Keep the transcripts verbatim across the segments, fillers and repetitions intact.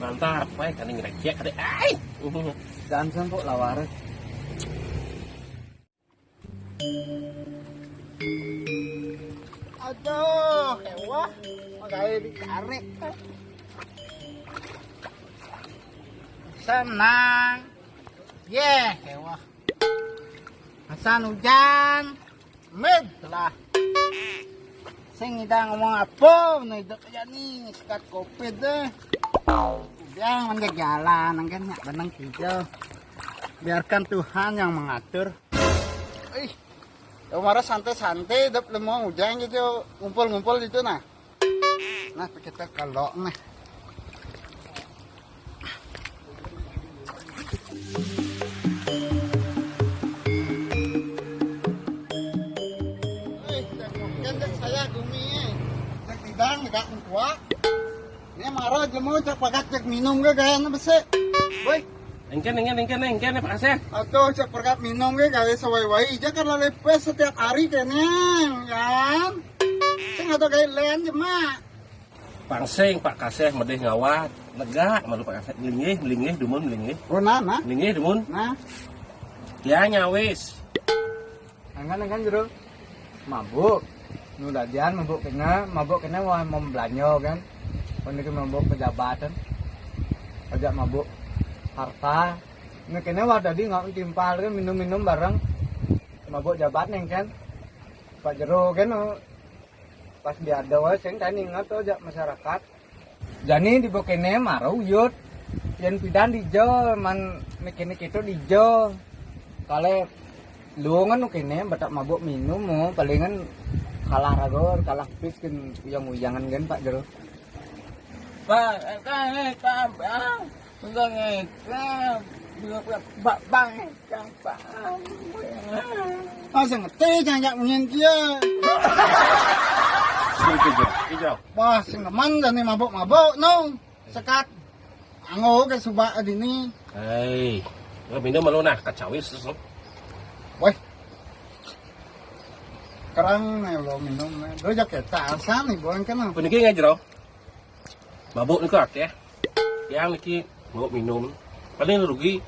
Mantap, weh, kan ngecek ada. Ai. Jangan sampai lawar. Aduh, hewah. Magawe ditarik. Senang. Yeh, hewah. Asan hujan. Mid lah. Sing ngidang ngomong apa? Nah, hidup aja nih, sekat covid deh. Hujan menjadi jalan, kan nyak benang hijau. Biarkan Tuhan yang mengatur. Ih, ya marah santai-santai, dap lemong hujan gitu, ngumpul-ngumpul gitu nah. Nah, kita kalau nah. Eh, cek mungkin cek saya gumi. Cek tidak, nggak kuat. Ini marah aja mau cek pakat cek minum ke gaya apa sih? Boy. Engken, engken, engken, engken, Pak Kasih. Atuh, cek perkat minum ke kali sewai-wai. Aja kan lepes setiap hari kene, kan? Sing atau kayak lain cuma. Pangsing Pak Kasih medih ngawat, lega malu Pak Kasih. Melingih, melingih, dumun melingih. Oh, nah, nah. Melingih, dumun. Nah. Ya, nyawis. Engken, engken, Jero. Mabuk. Nu dadian mabuk kene, mabuk kene wah mau belanja kan. Kon iki mabuk pejabat kan. Ajak mabuk harta. Nah, kene wah tadi nggak timpal kan minum-minum bareng. Mabuk jabat neng kan. Pak Jero kan, oh, pas diada wae sing kan inget tuh ajak masyarakat. Jani di bokene mara uyut. Yen pidan dijo, man mikir-mikir itu dijo. Kale luungan kene batak mabuk minum, oh, palingan kalah ragor, kalah pis kan uyang-uyangan kan Pak Jero. Pak, kan, eh, Pak, Pak. Enggak ngecap, enggak bak bang ngecap, Pak. Ah, sing ngerti, jangan jak mungkin dia. Hijau, hijau. Wah, sing nemen dah nih mabuk-mabuk, nong. Sekat. Anggo ke subak dini. Hei, nggak minum malu nah, kacawis. Weh. Kerang nih lo minum nih. Lo jaket tasan nih, buang kan. Puniki nggak Jero? Mabuk niku akeh. Tiang niki mabuk minum. Paling rugi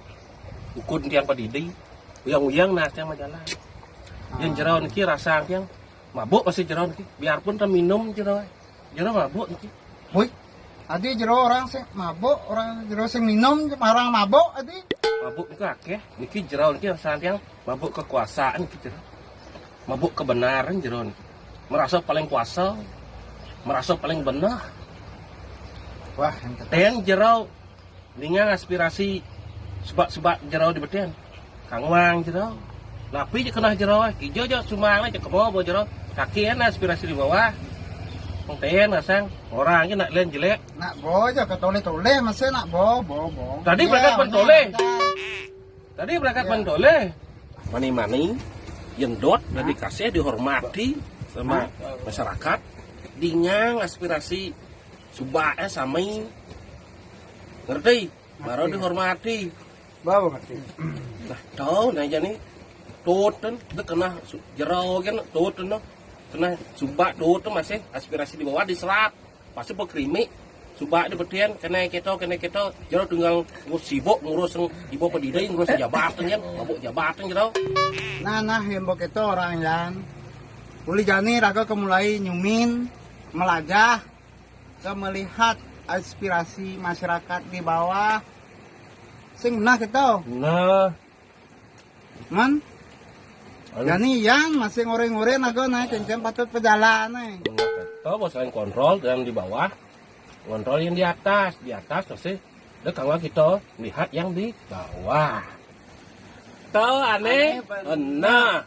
ukun tiang padidi. Uyang-uyang nah tiang majalan. Yang Jero niki rasa tiang mabuk masih Jero niki. Biarpun teu minum Jero. Jero mabuk niki. Woi, adi Jero orang sing mabuk, orang Jero sing minum, orang mabuk adi. Mabuk niku akeh. Niki Jero niki rasa tiang mabuk kekuasaan niki Jero. Mabuk kebenaran Jero niki. Merasa paling kuasa, merasa paling benar. Wah, yang kata. Ten Jero ningang aspirasi sebab-sebab Jero di beten. Kangwang Jero. Napi je kenah Jero, kijo jo sumang je kemo bo Jero. Kakian aspirasi di bawah. Ten asang orang je nak len jelek. Nak bo je ketoleh-toleh masih nak bo, bo, bo. Tadi berangkat pentoleh. Tadi berangkat mentoleh. Mani-mani, yendot, dan dikasih, dihormati sama masyarakat. Dingang aspirasi subaknya sami. Ngerti? Baru dihormati. Baru ngerti. Nah, tahu nah jadi tut kan, dia kena su-, Jero kan, tut kan, kena subak tut kan masih aspirasi di bawah diserap. Pasti bekerimi. Subak di beten, kena kita, kena kita. Jero tinggal ngurus sibuk, ngurus yang ibu pedidai, ngurus jabatan kan. Mabuk jabatan Jero. Nah, nah, yang begitu orang yang. Uli jani raga kemulai nyumin, melajah, ke melihat aspirasi masyarakat di bawah. Sing nah kita. Nah. Man? Anu. Jani yang masih ngore-ngore nago naik kenceng patut pejalan, eh. Tahu bos lain kontrol yang di bawah, kontrol yang di atas, di atas masih dek kalau kita lihat yang di bawah. Tahu aneh? Aneh, Pak. Nah,